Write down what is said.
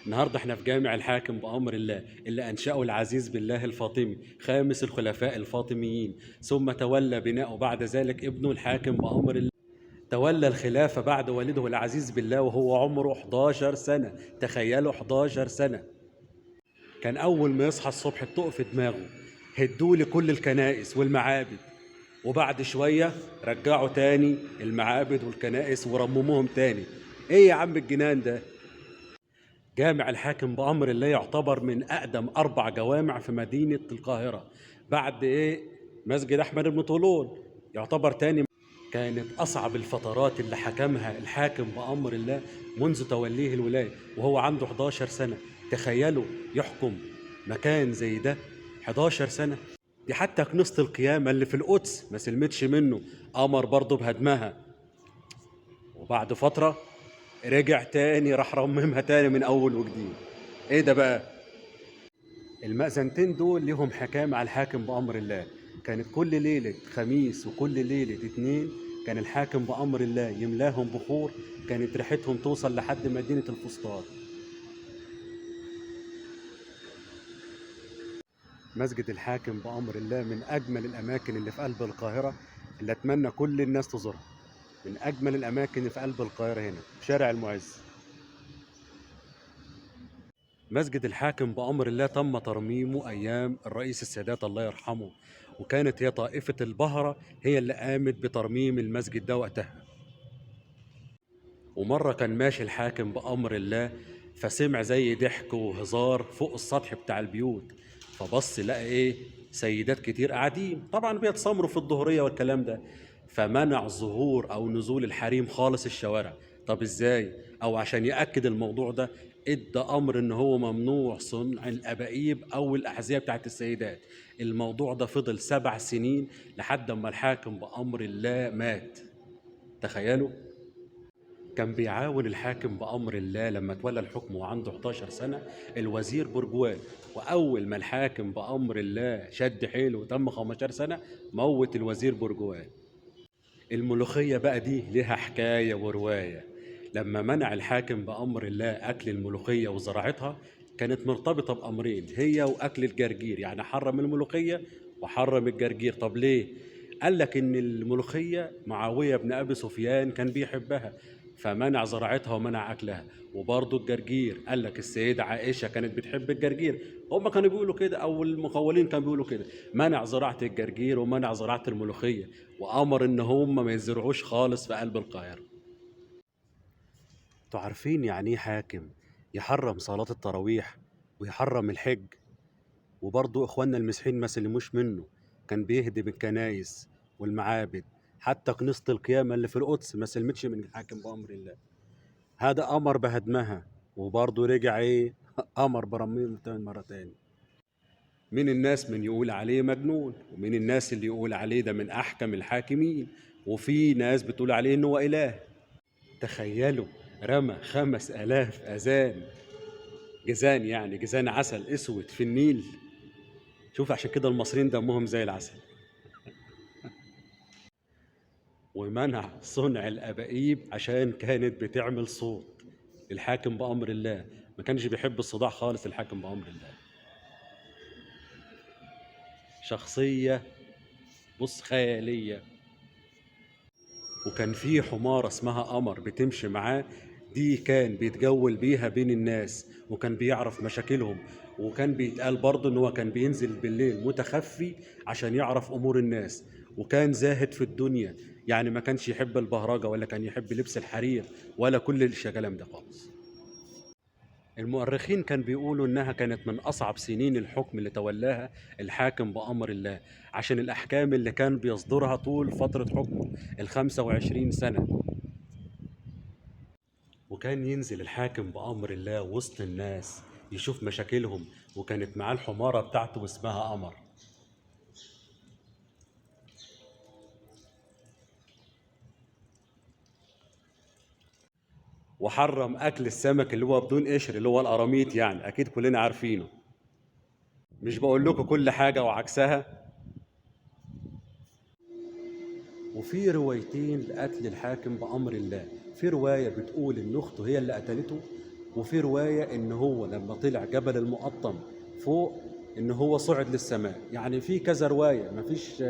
النهارده احنا في جامع الحاكم بأمر الله اللي أنشأه العزيز بالله الفاطمي خامس الخلفاء الفاطميين، ثم تولى بناؤه بعد ذلك ابنه الحاكم بأمر الله. تولى الخلافة بعد والده العزيز بالله وهو عمره 11 سنة. تخيلوا 11 سنة. كان أول ما يصحى الصبح بتقف في دماغه هدوا لي كل الكنائس والمعابد، وبعد شوية رجعوا تاني المعابد والكنائس ورمموهم تاني. ايه يا عم الجنان ده؟ جامع الحاكم بأمر الله يعتبر من أقدم 4 جوامع في مدينة القاهرة، بعد إيه؟ مسجد أحمد بن طولون يعتبر تاني. كانت أصعب الفترات اللي حكمها الحاكم بأمر الله منذ توليه الولاية وهو عنده 11 سنة. تخيلوا يحكم مكان زي ده 11 سنة. دي حتى كنيسة القيامة اللي في القدس ما سلمتش منه، أمر برضه بهدمها، وبعد فترة رجع تاني راح رممها تاني من أول وجديد. إيه ده بقى؟ المأذنتين دول ليهم حكاية مع الحاكم بأمر الله. كانت كل ليلة خميس وكل ليلة اتنين كان الحاكم بأمر الله يملاهم بخور، كانت ريحتهم توصل لحد مدينة الفسطاط. مسجد الحاكم بأمر الله من أجمل الأماكن اللي في قلب القاهرة، اللي أتمنى كل الناس تزورها. من أجمل الأماكن اللي في قلب القاهرة هنا في شارع المعز. مسجد الحاكم بأمر الله تم ترميمه أيام الرئيس السادات الله يرحمه، وكانت هي طائفة البهرة هي اللي قامت بترميم المسجد ده وقتها. ومرة كان ماشي الحاكم بأمر الله فسمع زي ضحك وهزار فوق السطح بتاع البيوت، فبص لقى ايه؟ سيدات كتير قاعدين طبعا بيتسامروا في الظهرية والكلام ده، فمنع ظهور او نزول الحريم خالص الشوارع. طب ازاي؟ او عشان يأكد الموضوع ده ادى امر ان هو ممنوع صنع الابائيب او الاحذية بتاعت السيدات. الموضوع ده فضل 7 سنين لحد ما الحاكم بأمر الله مات. تخيلوا. كان بيعاون الحاكم بأمر الله لما تولى الحكم وعنده 11 سنة الوزير برجوال، وأول ما الحاكم بأمر الله شد حيله وتم 15 سنة موت الوزير برجوال. الملوخية بقى دي لها حكاية ورواية. لما منع الحاكم بأمر الله أكل الملوخية وزراعتها كانت مرتبطة بأمرين، هي وأكل الجرجير. يعني حرم الملوخية وحرم الجرجير. طب ليه؟ قال لك إن الملوخية معاوية بن أبي سفيان كان بيحبها فمنع زراعتها ومنع أكلها. وبرضه الجرجير قال لك السيدة عائشة كانت بتحب الجرجير، هم كانوا بيقولوا كده أو المقولين كانوا بيقولوا كده. منع زراعة الجرجير ومنع زراعة الملوخية، وأمر إن هم ما يزرعوش خالص في قلب القاهرة. انتوا عارفين يعني ايه حاكم يحرم صلاة التراويح ويحرم الحج؟ وبرضه إخواننا المسيحيين ما سلموش منه، كان بيهدم الكنايس والمعابد، حتى كنيسة القيامة اللي في القدس ما سلمتش من الحاكم بأمر الله. هذا أمر بهدمها، وبرضه رجع إيه؟ أمر برميم مرة تاني. من الناس من يقول عليه مجنون، ومن الناس اللي يقول عليه ده من أحكم الحاكمين، وفي ناس بتقول عليه إنه هو إله. تخيلوا رمى 5000 أذان جزان، يعني جزان عسل أسود في النيل. شوف عشان كده المصريين دمهم زي العسل. ومنع صنع الأبائيب عشان كانت بتعمل صوت. الحاكم بأمر الله ما كانش بيحب الصداع خالص. الحاكم بأمر الله شخصية بص خيالية. وكان في حمارة اسمها قمر بتمشي معاه، دي كان بيتجول بيها بين الناس وكان بيعرف مشاكلهم، وكان بيتقال برضه ان هو كان بينزل بالليل متخفي عشان يعرف امور الناس، وكان زاهد في الدنيا، يعني ما كانش يحب البهرجة ولا كان يحب لبس الحرير ولا كل الكلام ده خالص. المؤرخين كان بيقولوا انها كانت من اصعب سنين الحكم اللي تولاها الحاكم بامر الله، عشان الاحكام اللي كان بيصدرها طول فترة حكمه 25 سنة. وكان ينزل الحاكم بامر الله وسط الناس يشوف مشاكلهم، وكانت معاه الحمارة بتاعته واسمها قمر. وحرم اكل السمك اللي هو بدون قشر اللي هو القراميط، يعني اكيد كلنا عارفينه. مش بقول لكم كل حاجة وعكسها. وفي روايتين لقتل الحاكم بامر الله. في رواية بتقول ان اخته هي اللي قتلته، وفي رواية إن هو لما طلع جبل المقطم فوق إن هو صعد للسماء. يعني في كذا رواية، مفيش